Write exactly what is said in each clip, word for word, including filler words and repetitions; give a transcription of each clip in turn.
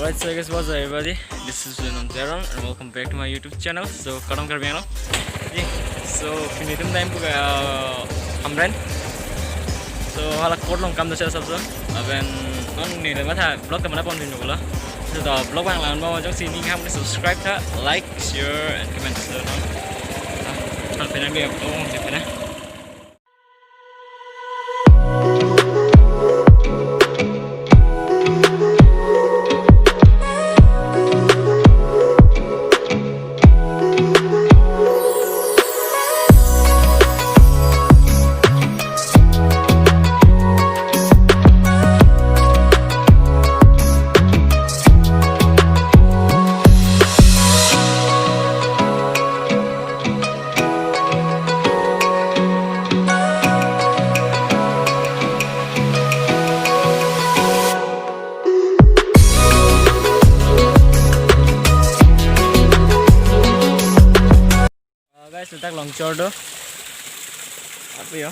Alright, so I guess what's up, everybody? This is Venom Teron and welcome back to my YouTube channel. So, kardom Karbi Anglong. Ji, so, pini itum dam pu ke, uh, Hamren. So, hala court along kam do chot asap so. Lapen non neli matha vlog ta mana pon pin lo. So, the vlog abang langnon jongsi ning ham subscribe tha, like, share and comment. So, non, non pin ke, oh, di pin. Uh, guys, ladak longchor do. Apo yo?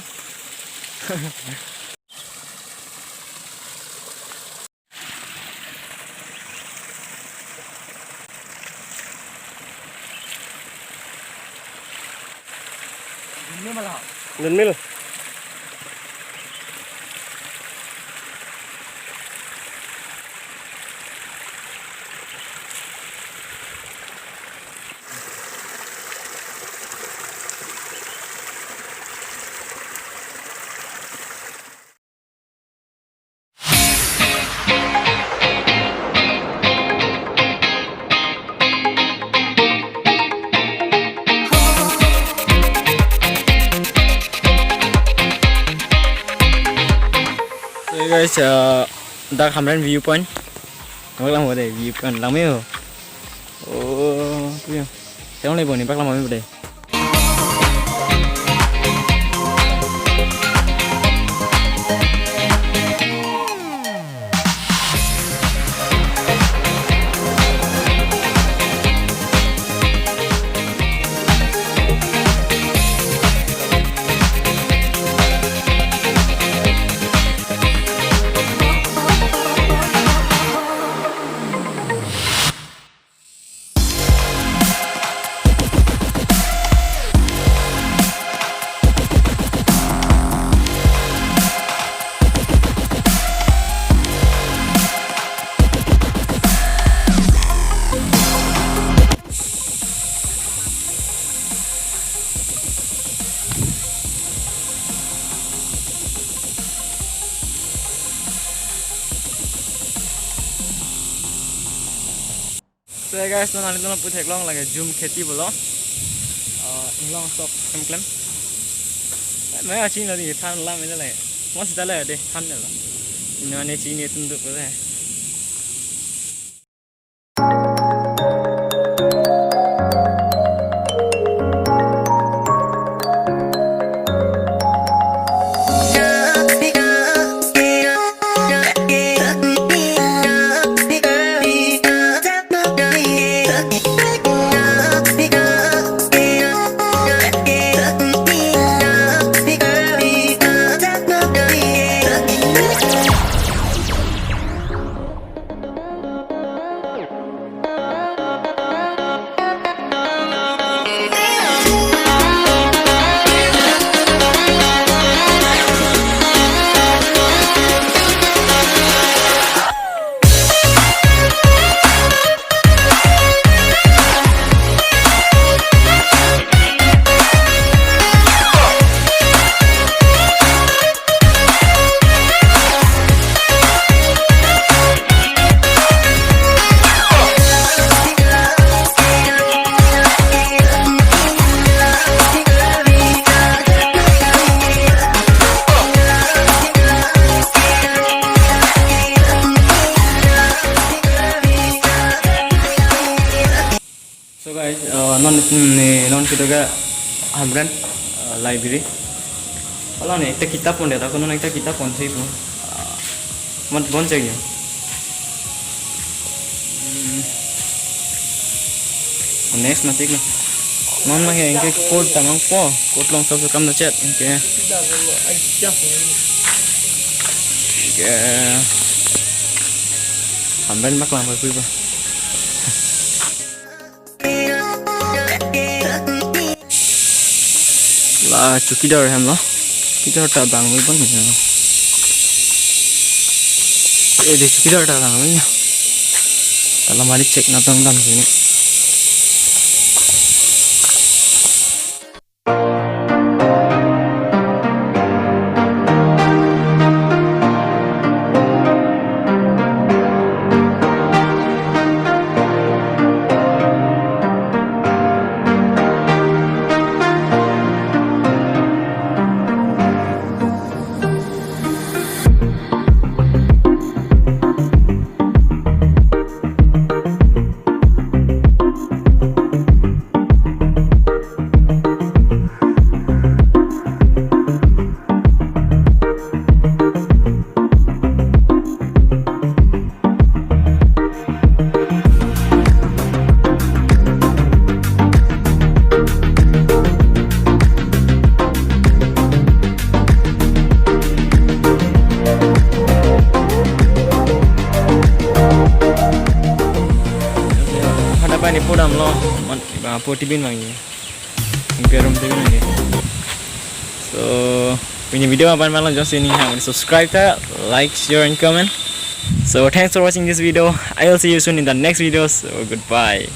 Dunmil. So guys, uh, dak Hamren viewpoint. Nangpaklang mo dei, viewpoint lang mo. Oh, tu yo. Tengok lagi boni, paklang mo dei. So, hey guys, non nanglitum lapu theklong lake jhum kheti pulo. Ah, inglong sok klemklem. Eh, mei aching lo di than lam ini lake. Mo sita le de than lo. Ino ane chini tunduk ko de. So guys, uh, non, ne, non kedo ke Hamren, uh, library. Hala ne ekta kitap pon de, ta kono ekta kitap pon si pon. Uh, mat bon chek yo. Hmm. Next mati ko. Non ma ke anke court ta nangpo, court along sab kam do chot anke. Anke. Amben bak lang pai pu ba. La chowkidar hem lo. Chowkidar ta bang pu bang ya. Eh, de chowkidar ta bang pu ya. Kalau mari cek natong dam sini. Hadapai ni pudam lo, man, ah, poti bin bang ye. Ingperum te bin ye. So, pini video aban malam just ini ha, subscribe ta, like, share and comment. So, thanks for watching this video. I will see you soon in the next video. So, goodbye.